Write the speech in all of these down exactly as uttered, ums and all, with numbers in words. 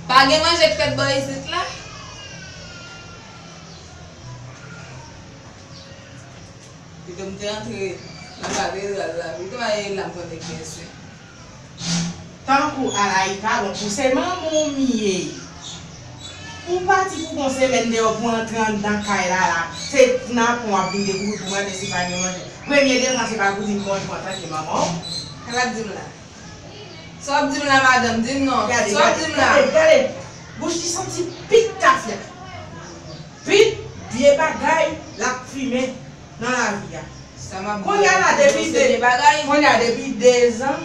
Pa gen manje k fèt bò isit la? Pito m te antre nan katedral la, pito m al la m pran nèg benswen. Tankou Anayika, bon, pou se manman w m ye. Ou pati pou gon semèn deyò pou antre anndan kay la la. Se nan pon w ap vin dekouvri pou mande si pa gen manje. Premye dezan se pa pou di m konn pou antanke manman w. Sa l ap di m la? Sa w ap di m la, madanm? Di m non. Gade, sa w ap gade, di m la? Gade, gade. Bouch li santi pit tafya. Pit vye bagay l ap fimen nan lavi a. Sa m ap di w la, depi de, kounye a depi dezan,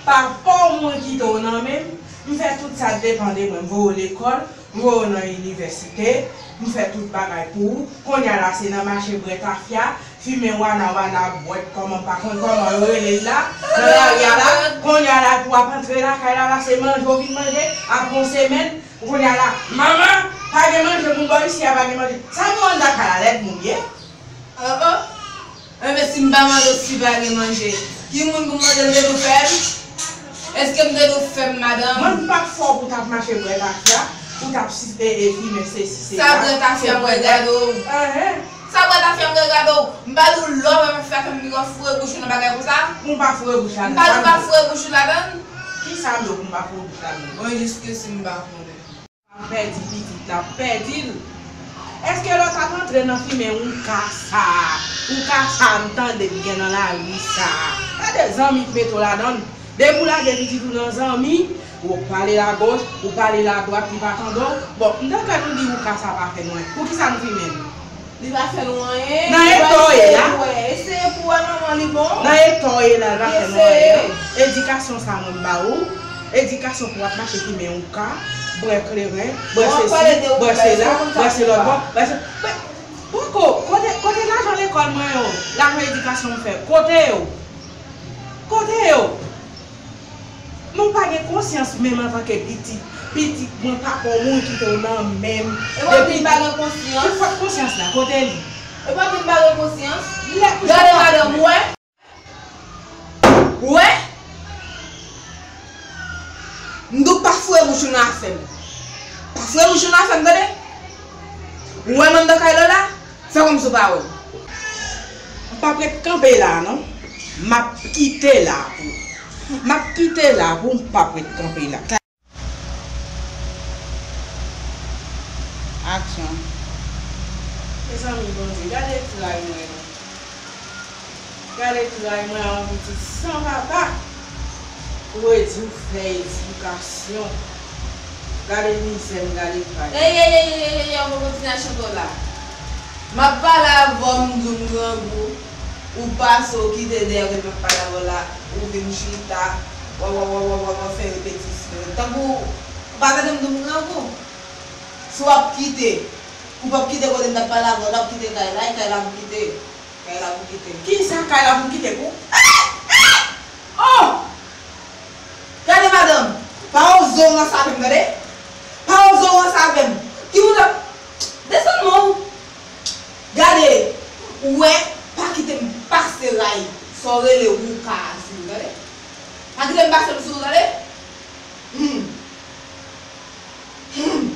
papa w mwen kite w nan men m, m fè tout sa k depann de mwen, m voye w lekòl, m voye w nan inivèsite, m fè tout bagay pou ou. Kounye a la, se nan mache bwè tafya, fimen wana wana bwèt, kòman m pa konn kòman yo rele l la, nan lari a la. Kounye a la, pou w ap antre lakay la, la, se manje w vin manje, apre yon semèn, kounye a la, manman, pa gen manje, moun bò isi a pa gen manje. Sa nou anndan kay la, lèd moun ye? Oh, oh. Enben, si m pa mande w si pa gen manje, ki moun pou m mande m te dwe fè m? Èske m te dwe fè m, madanm? Mwen, m p ap fè w pou w t ap mache bwè tafya, pou w t ap si, e, e, fimen sesi, sela. Sa bwè tafya m regade w? Enhen. Sa bwè tafya m regade w? M pa di w lè w pa fè fè m pi fre bouch ou nan bagay konsa? Pou m pa fre bouch la. M pa di w pa fre bouch ou ladann? Kisa m di w pou m pa fre bouch ladann? Mwen jis ke si m pa konnen. Pèdi pitit la, pèdi l. Èske lè w t ap antre nan fimen houka sa a, houka sa a m tande k gen nan lari sa a? Gade zanmi k mete w ladann. Depi w lage pitit ou nan zanmi, ou pale l agoch, ou pale l adwat, li pa tande w. Bon, m ta kwè nou di houka sa pa fè nou anyen. Poukisa nou fimen l? Li pa fè nou anyen. Nan eta w ye la. Eseye pou wè, eseye pou wè manman li bon. Nan eta w ye la, li pa fè nou anyen. Eseye. Edikasyon sa mwen m ba ou. Edikasyon pou w ap mache fimen houka, bwè kleren, bwè sesi, bwè sela, bwè se lòt bò, bwè se. Poko, kote, kote lajan lekòl mwen yo? Lajan edikasyon m fè, kote yo? Kote yo? Men w pa gen konsyans menm antanke pitit. Pitit mwen, papa w mouri kite w nan men m. E w ap di m pa gen konsyans? Ki fòt konsyans la? Kote li? E w ap di m pa gen konsyans? Gade madanm, ou wè? Ou wè? M di w pa foure bouch ou nan afè m. Pa foure bouch ou nan afè m, tande? Ou wè m anndan kay la la? Fè kòmsi w pa wè m. M p ap ret kanpe la non. M ap kite la pou. M ap kite la pou, m p ap ret kanpe la. Aksyon. Mezanmi, Bondye, gade tray mwen non. Gade tray mwen a yon pitit san papa. Ou redi w fè edikasyon. Gade mizè m, gade tray. Ey, ey, ey, ey, ey, ey, ey, ou poko fini ak chante w la. M ap pale avè w, m di w m grangou. Ou pase, ou kite dèyè kote m ap pale avè w la. Ou vin chita. W ap, w ap, w ap, w ap, w ap fè repetisyon. Tankou, ou pa tande m di w m grangou? Si w ap kite, ou p ap kite kote m t ap pale avè w la, w ap kite kay la, e kay la pou kite. Kay la pou kite. Kisa kay la pou kite pou? Oh! Gade madanm, pa oze w ranse avè m, tande? Pa oze w ranse avè m. Ki moun ap desann men w? Gade, ou wè, pa kite m pase ray, sa w rele wouka a sou ou, tande? Pa kite m pase l sou ou, tande? Hmm. Hmm.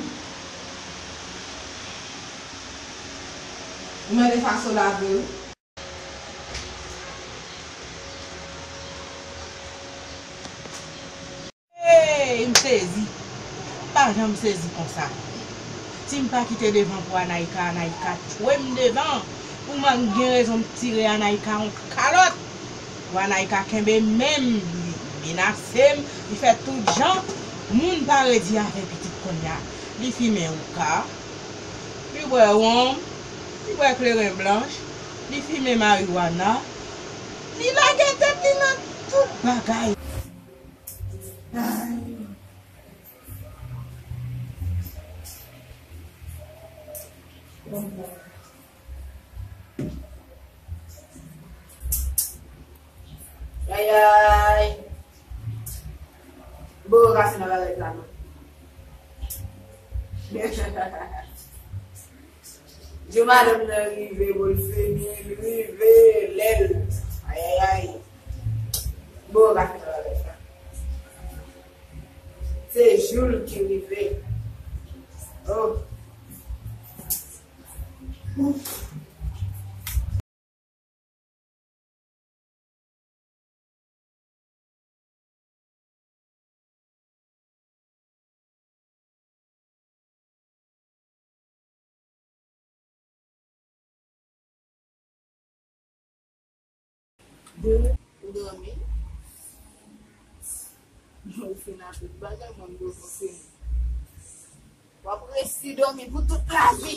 Ou mèt efase w lave wi. Hey, m sezi. M pa janm sezi konsa. Si m pa kite devan pou Anayika, Anayika tchwe m devan. Pou m gen rezon m tire Anayika yon kalòt. Pou Anayika kenbe men m, li menase m, li fè tout jan. Moun pa redi avè pitit kounye a. Li fimen wouka, li bwè wonm, li bwè kleren blanch, li fimen mariwana, li lage tèt li nan tout bagay. Ayayay. Bò kase nan bagay sa non. Jou madanm nan rive pou l fini, l rive lè l. Ayayay. Bò kase nan bagay sa. Joul ki rive. Oh. Bon, ou dòmi? Ou fin ak tout bagay, mwen, m bezwen fini. W ap resi dòmi pou tout lavi.